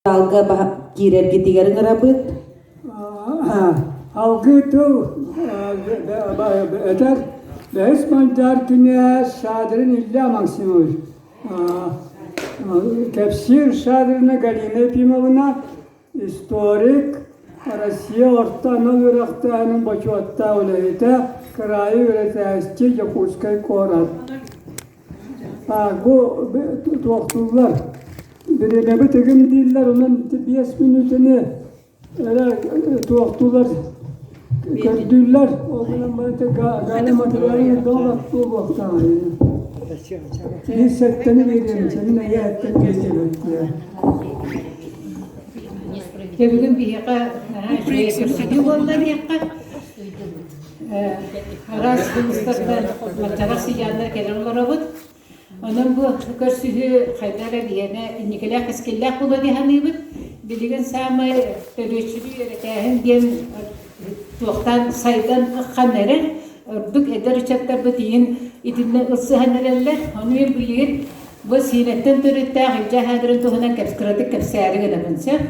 Алга киирэргитигэр ыҥырабыт. Алгыы тыл этэр бэһис мандаар кинээс Шадрин Илья Максимович кэпсиир Шадрина Галина Ефимовна историк Россия орто анал үөрэхтээһинин бочуоттаах үлэһитэ кыраайы үөрэтээччи Дьокуускай куорат Бу туохтууллар бириэмэбит ыгым дииллэр, онон 5 мүнүүтэни эрэ туохтуулар көрдүүллэр. Ол гынан баран Галя материалын доллар буолуохтаах. Киһи сэттэни биэриэм, сэнин эйээттэн биэриэм. Дьэ бүгүн биһиэхэ наһаа үчүгэй көрсүһүү буолла диэххэ. Араас улуустартан маччаҕар сыдьааннар кэлэн олоробут. Онон бу көрсүһүү хайдах эрэ биһиэнэ инникилээх кэскиллээх буолуо дии саныыбыт. Билигин саамай төрүөччүнү үөрэтээһин диэн туохтаан сайдан ыкхан эрэр. Ордук эдэр ыччаттарбыт иин итиннэ ылсыһан эрэллэр. Ону иһин билигин бу Сиинэттэн төрүттээх Илдьэ Аһаадырын туһунан кыратык кэпсээри гынабын сөп.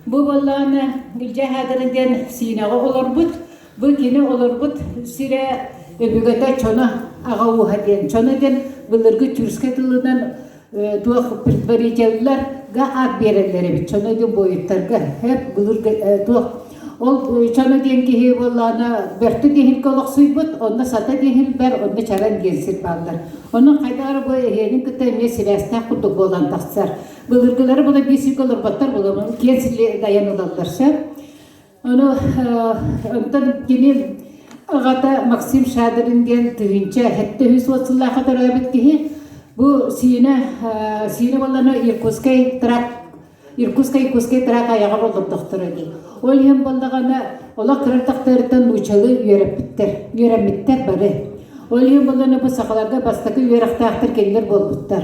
Бу буоллаҕына Илдьэ Аһаадырын диэн Сиинэҕэ олорбут. Бу кини олорбут сирэ өбүгэтэ Чоно аҕа ууһа диэн. Чоно диэн былыргы тюркскай тылынан туох предварителларга аат биэрэллэр эбит. Чоно диэн буойуттарга һэп былыргы туох ол Чоно диэн киһи буоллаҕына Бөртө диэһилгэ олохсуйбут, онно Сата диэһил бэр, онно Чаран диэн сир бааллар. Онон хайдах эрэ бу эһиэнин кытта эмиэ сибээстээх курдук буолан тахсар. Былыргылары була биир сиргэ олорботтор була киэн сирли дайан ылаллар сөп. Ону онтон кини аҕата Максим Шадрин диэн 1703 сыллаахха төрөөбүт киһи. Бу Сиинэ Сиинэ буоллана Иркутскай тракт Иркутскай Иркутскай тракт айаҕар олордохторо дии. Ол иһин буоллаҕына олох кыра тахтарыттан нууччалыы үөрэппиттэр, үөрэммиттэр бары. Ол иһин буоллана бу сахаларга бастакы үөрэхтээхтэр кинилэр буолбуттар.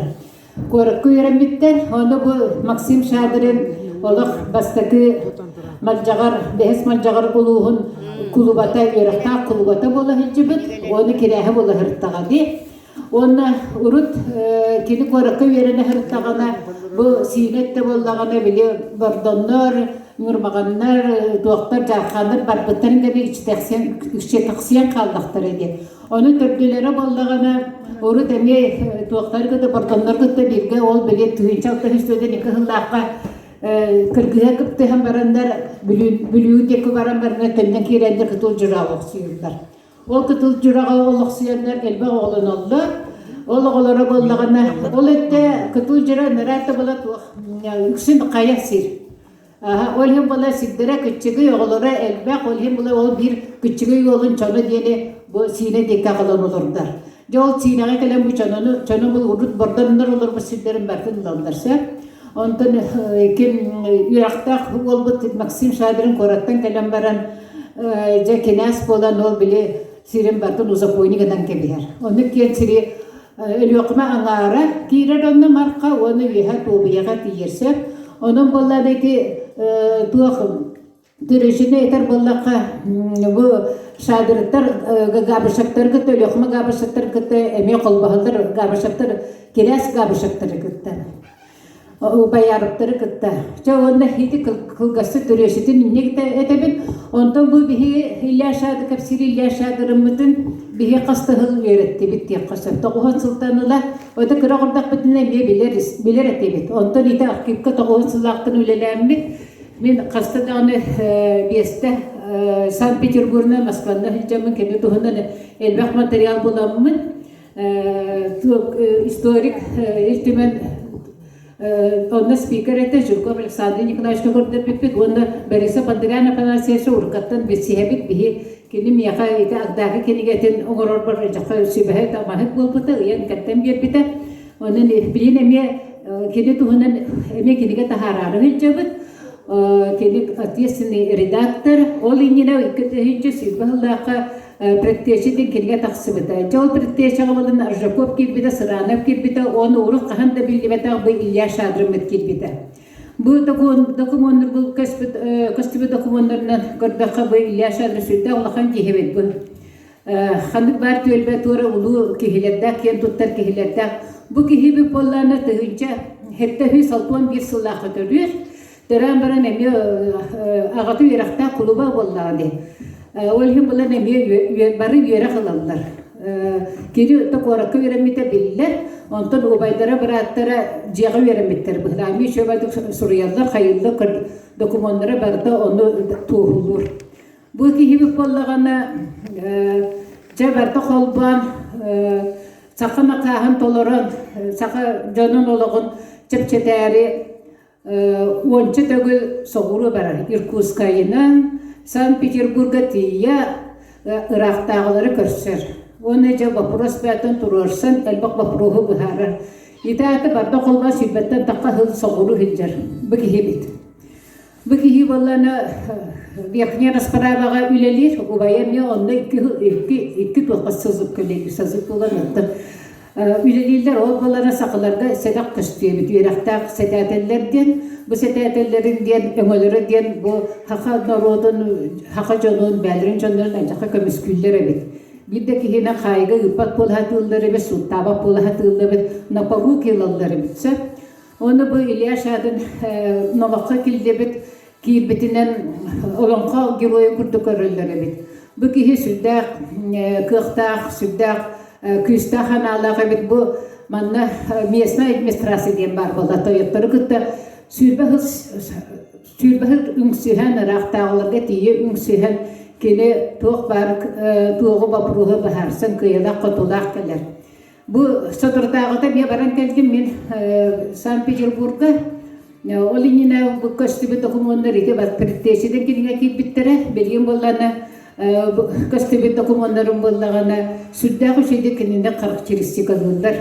Куоракка үөрэммиттэр. Ону бу Максим Шадрин олох бастакы Малдьаҕар, бэһис Малдьаҕар улууһун кулубата, үөрэхтээх кулубата буола сылдьыбыт. Уонна кирээһэ буола сырыттаҕа дии. Уонна урут кини куоракка үөрэнэ сырыттаҕына, бу Сиинэ өттө буоллаҕына, били бордоннор, ньурмаҕаннар, туохтар, дьаархааннар барбыттарын кэннэ иччитэхсийэн хааллахтара дии. Ону төрдүлэрэ буоллаҕына, урут эмиэ туохтары кытта бордоннор кытта бииргэ ол били 1602 сыллаахха кыргыһа кыттыһан бараннар Бүлүү диэки баран бараннар төннөн киирэннэр кытыл дьураҕа олохсуйуллар. Ол кытыл дьураҕа олохсуйаннар элбэх оҕолоноллор. Ол оҕолоро буоллаҕына, ол өттө кытыл дьура нараата буола туох үксүн хайа сир. Ол иһин буола сирдэрэ кыччыгый, оҕолоро элбэх, ол иһин буола ол биир кыччыгый уолун Чоно диэни бу Сиинэ диэки аҕалан олордор. Дьэ ол Сиинэҕэ кэлэн бу Чонону, Чоно бу урут бордоннор олорбут сирдэрин барытын ылаллар сөп. Онтон ким үөрэхтээх уолбут Максим Шадрин куораттан кэлэн баран дьэ кинээс буолан ол били сирин барытын узаконник гынан кэбиһэр. Оннук киэн сири Өлүөхүмэ аҥаара киирэр онно Марха уонна үөһэ Туобуйаҕа тиийэр сөп. Онон буоллаҕына ити туох төрүчүнү этэр буоллахха бу шадрыттар габышактары кытта Өлүөхүмэ габышактары кытта эмиэ холбоһоллор габышактар кирээс габышактары кытта Убайаровтары кытта. Чэ уонна ити кылгастык төрүөсүтүн инник этэбин. Онтон бу биһи Илья Шады кэпсиир Илья Шадырыммытын биһи хас да сыл үөрэттибит диэххэ сөп. Тоҕуһун сылтан ыла ото кыра оҕордохпутуна эмиэ билэр, билэр этибит. Онтон ити архивка тоҕуһун сыллаахтан үлэлээммит мин хаста даҕаны биэстэ Санкт-Петербургна, Москванна сылдьаммын кини туһунан элбэх материал буламмын историк Ил Түмэн онно спикер этэ Жирков Александр Николаевичка көрдөрбүппүт уонна Борисов Андриан Афанасьевич уруккаттан билсиһэбит биһи кини миэхэ ити Агдаакы кинигэтин оҥорорбор дьахха сүбэһит амаһыт буолбута ыйан кэттэн биэрбитэ онон билин эмиэ кини туһунан эмиэ кинигэ таһаараары сылдьабыт кини ответственный редактор ол иннинэ 2020 сыллаахха Предтеча диэн кинигэ тахсыбыта. Дьэ ол Предтечаҕа буолан Аржаков киирбитэ, Сыранов киирбитэ, уонна урут хаһан да биллибэтэх бу Илья Шадрыммыт киирбитэ. Бу докумуоннар бу көстүбүт докумуоннарынан көрдөххө бу Илья Шадрин сүрдээх улахан киһи эбит бу. Ханнык баар түөлбэ туора улуу киһилэрдээх, киэн туттар киһилэрдээх. Бу киһи бүк буоллаҕына 1761 сыллаахха төрүүр. Төрөөн баран эмиэ аҕата үөрэхтээх кулуба буоллаҕа дии. Ол иһин булан эмиэ бары үөрэх ылаллар. Кини куоракка үөрэммитэ биллэр, онтон убайдара, бырааттара дьиэҕэ үөрэммиттэр быһыылаах. Эмиэ үчүгэйдик суруйаллар, хайыыллар, докумуоннара барыта ону туоһулуур. Бу киһибит буоллаҕына, дьэ барыта холбоон саха накааһын толорон, саха дьонун олоҕун чэпчэтээри уонча төгүл соҕуруу барар Иркутскайынан, Санкт-Петербурга тиийэ ыраахтааҕылары көрсөр. Уонна дьэ боппуруос бэйэтин туруорсан элбэх боппуруоһу быһаарар. Ити аата барда холбоон сүүрбэттэн тахха сыл соҕуруу сылдьар бу киһибит. Бу киһи буоллаҕына Верхняя Расправаҕа үлэлиир, убайа эмиэ онно икки, икки, икки туохха созывка үлэлиир, созыв буолан оттон үлэлииллэр. Ол буолара сахаларга сэдэх көстүөбүт, үөрэхтээх сэтээтэллэр диэн, бу сэтээтэллэрин диэн өҥөлөрө диэн бу саха норуотун, саха дьонун, бээлэрин дьоннорун алдьархай көмүскүүллэр эбит. Биир да киһини хаайыга ыыппат буола сатыыллар эбит, сууттаабат буола сатыыллар эбит, на поруки ылаллар эбит сөп. Уонна бу Илья Шадин номоххо киллибит киирбитинэн олоҥхо геройун курдук көрөллөр эбит. Бу киһи сүрдээх кыахтаах, сүрдээх күүстээх санаалаах эбит. Бу манна местная администрация диэн баар буолла. Тойоттору кытта 20 сыл 20 сыл үҥсүһэн, ыраахтааҕыларга тиийэ үҥсүһэн кини туох баар туоҕу боппуруоһу быһаарсан кыайылаах-хотуулаах кэлэр. Бу соторутааҕыта эмиэ баран кэллим мин Санкт-Петербурга. Ол иннинэ бу көстүбүт докумуоннар ити предтечеден кинигэ киирбиттэрэ. Билигин буоллаҕына көстүбүт докумуоннарым буоллаҕына сүрдээх үчүгэйдик кинини характеристикалыыллар.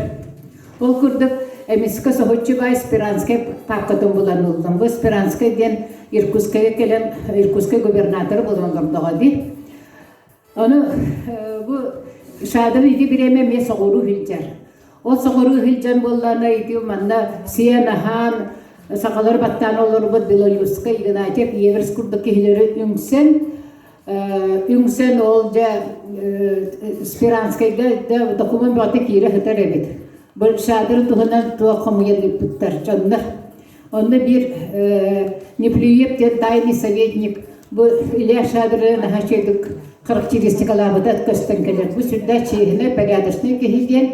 Ол курдук эмискэ соһуччу баай Спиранскай паапкатын булан ыллым. Бу Спиранскай диэн Иркутскайга кэлэн Иркутскай губернатор буолан олордоҕо дии. Ону бу Шадов ити бириэмэ эмиэ соҕуруу сылдьар. Ол соҕуруу сылдьан буоллаҕына ити манна сиэн аһаан сахалар баттаан олорбут Белолюбскай, Игнатьев, Еверс курдук киһилэри үҥсэн үҥсэн ол дьэ Спиранскайга да докумуон бөҕөтө киирэ сытар эбит. Бу Шадр туһунан туох хомуйан ыыппыттар дьоннор. Онно биир Неплюев диэн тайный советник бу Илья Шадры наһаа үчүгэйдик характеристикалаабыта көстөн кэлэр. Бу сүрдээх чиэһинэй, порядочный киһи диэн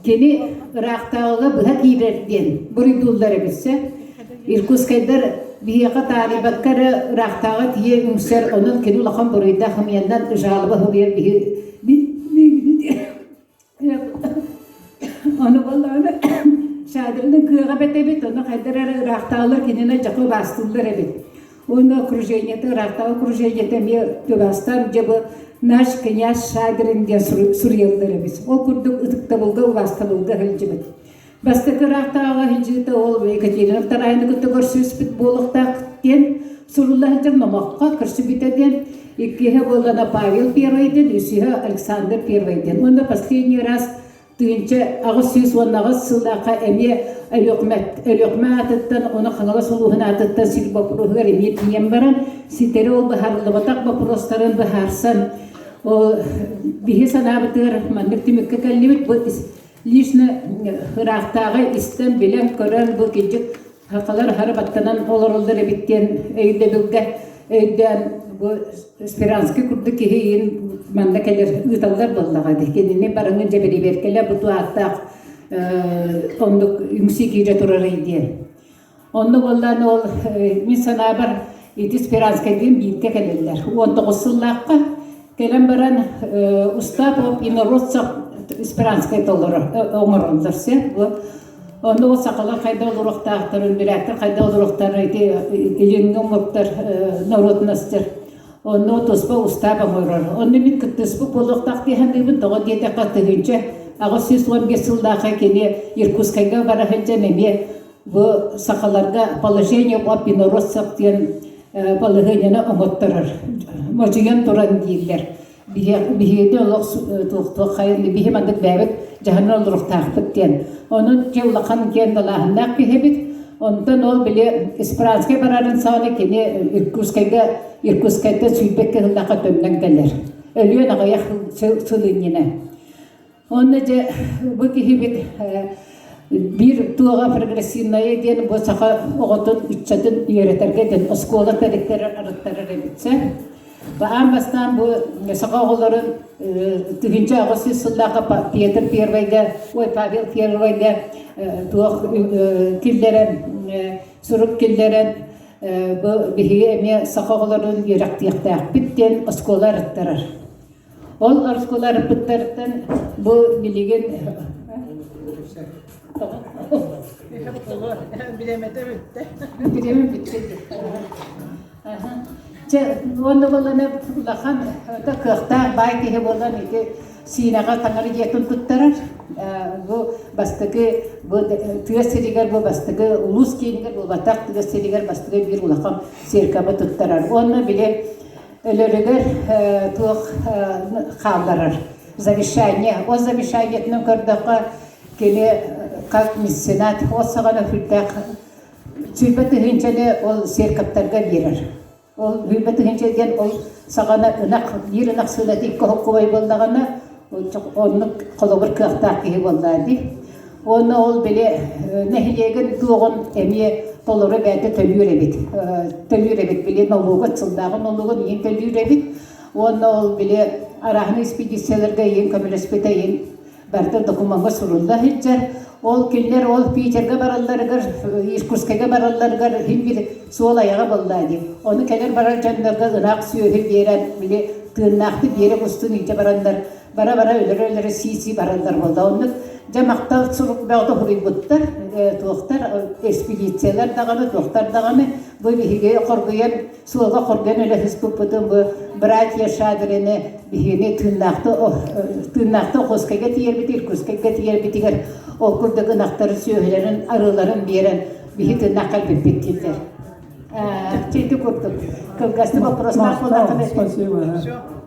кини ыраахтааҕыга быһа киирэр диэн буруйдууллар эбитсэ. Иркутскайдар биһиэхэ таарыйбакка эрэ ыраахтааҕы тиийэ үҥсэр, онон кини улахан буруйдаах хомуйаннан жалоба суруйар биһи Ону буоллаҕына Шадринын кыаҕа бэт эбит, ону хайдар эрэ ыраахтааҕылар кинини дьакы убаастыыллар эбит. Уонна окружениета, ыраахтааҕы окружениета эмиэ убаастаан дьэ бу наш князь Шадрин диэн суруйаллар эбит. Ол курдук ытыктабылга, убаастабылга сылдьыбыт. Бастакы ыраахтааҕы сылдьыыта ол Екатерина Втораяны кытта көрсүспүт буолуохтаах диэн сурулла сылдьар номоххо көрсүбүтэ диэн иккиһэ буоллана Павел Первый диэн, үсүһэ Александр Первый диэн. Уонна последний раз 1818 сыллаахха эмиэ Өлүөхүмэ Өлүөхүмэ аатыттан уонна Хаҥалас улууһун аатыттан сир боппуруоһугар эмиэ тиийэн баран ситэри ол быһаарыллыбатах боппуруостарын быһаарсан ол биһи санаабытыгар маннык түмүккэ кэллибит. Бу лично ыраахтааҕы истэн, билэн, көрөн бу кырдьык сахалар аһары баттанан олороллор эбит диэн өйдөбүлгэ өйдөөн бу Спиранский курдук киһи иин манна кэлэр ыыталлар буоллаҕа дии. Кинини барыны дьэ бэрэбиэркэлэ бу ааттаах оннук үҥсүү киирэ турарый диэн. Онно буоллаан ол мин санаабар ити Спиранскайдыын бииргэ кэлэллэр. 19 сыллаахха кэлэн баран Устапов инородцев Спиранскай толорор оҥороллор сөп. Бу Онно ол сахалар хайда олоруохтаахтарын, бүрээттэр хайда олоруохтарын ити илиҥҥи омуктар народностар онно туспа устаап оҥорор. Онно мин кыттыспыт буолуохтаах дии саныыбын. Тоҕо диэтэххэ 1815 сыллаахха кини Иркутскайга бара сылдьан эмиэ Бу сахаларга положение о инородцах диэн балаһыанньаны оҥотторор. Модьуйан туран дииллэр. Биһиги олох туох хайын биһи маннык бэйэбит дьаһанан олоруохтаахпыт диэн. Онон дьэ улахан диэн далааһыннаах киһибит. Онтон ол били Испранскай барарын саҕана кини Иркутскайга Иркутскайтан сүүрбэккэ сыллаахха төннөн кэлэр. Өлүөн аҕыйах сыл иннинэ. Онно дьэ бу киһибит. Биир туоҕа прогрессивная диэн бу саха оҕотун ыччатын үөрэтэргэ диэн оскуола тэрилтэрэ арыттарар эбит. Аан бастаан бу саха оҕолорун 1800 сыллаахха Петр Первойга, ой, Павел Первойга туох киллэрэн, сурук киллэрэн бу биһиги эмиэ саха оҕолорун үөрэхтиэхтээхпит диэн оскуола арыттарар. Ол оскуола арыппыттарыттан бу билигин Бириэмэтэ бүттэ. Бириэмэ бүттэ. Чэ, уонна буоллана улахан кыахтаах баай киһи буолан ити Сиинэҕэ таҥара дьиэтин туттарар. Бу бастакы бу тыа сиригэр бу бастакы улуус киинигэр буолбатах тыа сиригэр бастакы биир улахан церковы туттарар. Уонна били өлөрүгэр туох хаалларар завещание. Ол завещаниетынан көрдөххө кини как меценат ол саҕана сүрдээх 20 тыһыынчаны ол церковтарга биэрэр. Ол 20 тыһыынча диэн ол саҕана ынах биир ынах сыаната икки хоккубай буоллаҕына оннук холобур кыахтаах киһи буоллаа дии. Уонна ол били нэһилиэгин туоҕун эмиэ толору бэйэтэ төлүүр эбит. Төлүүр эбит били нолуогун сылдааҕы нолуогун иин төлүүр эбит. Уонна ол били арааһын экспедицияларга иин көмөлөспүтэ иин барыта докумуоҥҥа сурулла сылдьар. Ол кинилэр ол Питергэ баралларыгар, Иркутскайга баралларыгар иһин бир суол айаҕа буолла дии. Ону кэлэр барар дьоннорго ынах сүөһү биэрэн, били тыыннаахтык биэрэ устун илдьэ бараннар бара-бара өлөрө-өлөрө сии-сии бараллар буолла. Оннук дьэ махтал сурук бөҕөтө суруйбуттар, туохтар, экспедициялар даҕаны, туохтар даҕаны бу биһиги хоргуйан, суолга хоргуйан өлө сыспыппытын бу братья Шадрины биһигини тыыннаахты тыыннаахты Охотскайга тиийэрбит, Иркутскайга тиийэрбитигэр ол курдук ынахтарын, сүөһүлэрин, арыыларын биэрэн биһи тыыннаах кэлбиппит дииллэр. Чэйди курдук. Кылгастык вопростаах Спасибо.